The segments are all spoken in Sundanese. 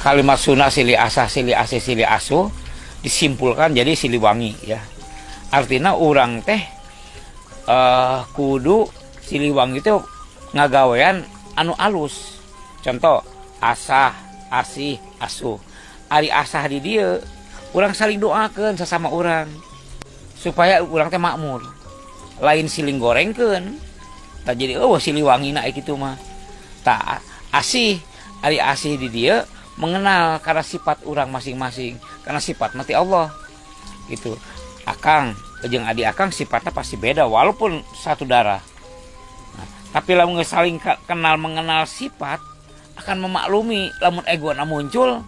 Kalimat Sunda silih asah, silih asih, silih asuh disimpulkan jadi Siliwangi ya. Artinya urang teh kudu Siliwangi itu ngagawean anu alus. Contoh asah, asih, asuh. Ari asah di dieu urang saling doakeun sesama urang supaya urang teh makmur. Lain siling gorengkeun. Tah jadi euweuh Siliwangina kitu mah. Tah asih, ari asih di dieu mengenal karena sifat orang masing-masing, karena sifat mati Allah gitu. Akang jeung adi akang sifatnya pasti beda walaupun satu darah. Nah, tapi lamun geus saling kenal mengenal sifat akan memaklumi lamun egona muncul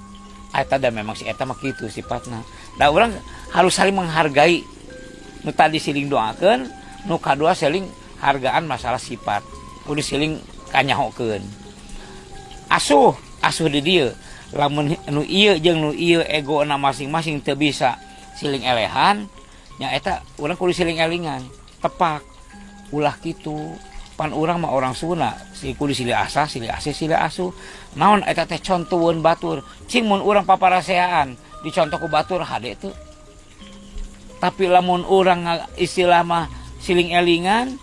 eta da memang si eta mah kitu sifatna. Da urang harus saling menghargai. Nu tadi siling doakeun, nu kadua saling hargaan masalah sifat. Kudu siling kanyahokeun. Asuh, asuh di dieu. Lamun nu ieu jeung nu ieu egona masing-masing teu bisa siling elehan, nya eta urang kudu siling elingan, tepak. Ulah kitu. Pan urang mah orang Sunda, si kudu silih asah, silih asih, silih asuh. Naon eta teh contoheun batur. Cing mun urang paparaseaan dicontoh ku batur hade teu. Tapi lamun urang istilah mah siling elingan,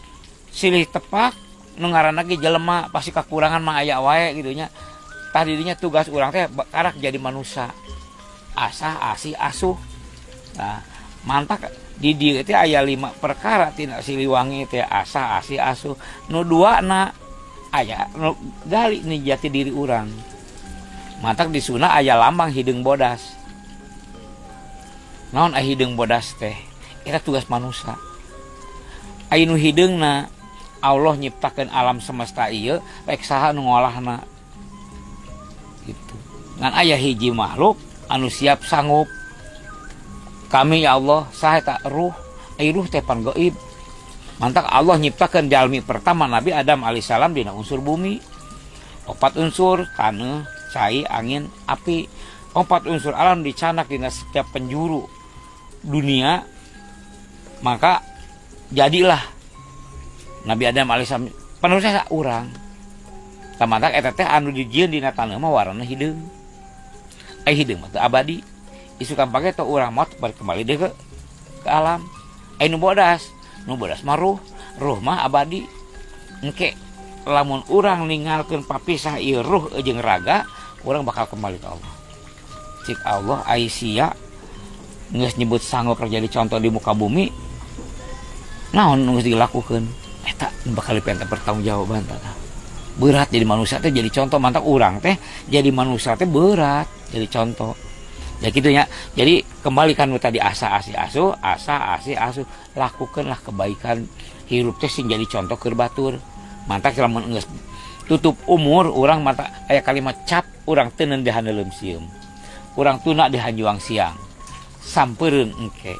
silih tepak, nu ngaranna ge jelema pasti kakurangan mah aya wae gitu nya. Tah didinya tugas urang teh karak jadi manusia. Asah, asih, asuh. Nah, mantak di dieu teh aya 5 perkara tina Siliwangi teh asah, asih, asuh. Nu dua na aya nu gali ni jati diri urang. Mantak di Sunda aya lambang hideung bodas. Naon aya hideung bodas teh? Eta tugas manusia. Aya nu hideungna Allah nyiptakeun alam semesta ieu rek saha nu ngolahna. Gitu. Ngan aya hiji makhluk anu siap sanggup. Kami ya Allah saha eta ruh, ai ruh teh pan gaib. Mantak Allah nyiptakeun jalmi pertama Nabi Adam alaihissalam dina unsur bumi. 4 unsur, taneuh, cai, angin, api. 4 unsur alam dicanak dina setiap penjuru dunia. Maka jadilah Nabi Adam alaihissalam penerusnya urang. Tamantak eta teh anu dijieun dina taneuh mah warna hideung. Ai hideung mah teu abadi. Isukan pake teh urang maot balik kembali deui ke alam. Ai nu bodas, nu bodas mah ruh, ruh mah abadi. Engke lamun urang ningalkeun papisah ieu ruh jeung raga, urang bakal kembali ke Allah. Cik Allah ai sia geus nyebut sanggup jadi contoh di muka bumi, naon nu geus dilakukeun? Eta bakal dipenta pertanggungjawaban tah. Berat jadi manusia teh jadi contoh, mantak urang teh jadi manusia teh berat jadi contoh. Ya gitu ya. Jadi kembalikan tadi asa asih asuh, asa asih asuh, lakukanlah kebaikan hirup teh sing jadi contoh keur batur. Mantak lamun geus tutup umur urang mata aya kalimat cap urang teuneun di handeuleum sieum. Urang tuna di hanjuang siang. Sampereun engke.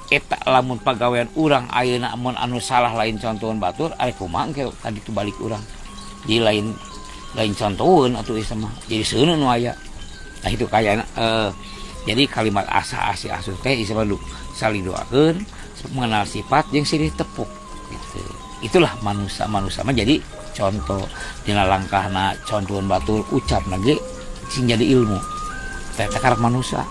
Eta lamun pagawean urang ayeuna mun anu salah lain contohan batur, ari kumaha engke kaditu balik urang. Jadi lain contohan atuh ieu mah. Jadi seuneun nu aya. Nah itu kayaknya, jadi kalimat asa asih asuh teh ieu mah saling doakeun, mengenal sifat jeung silih tepuk gitu. Itulah manusia-manusia mah jadi contoh dina langkahna contohan batur ucapna ge sing jadi ilmu. Teh karak manusia.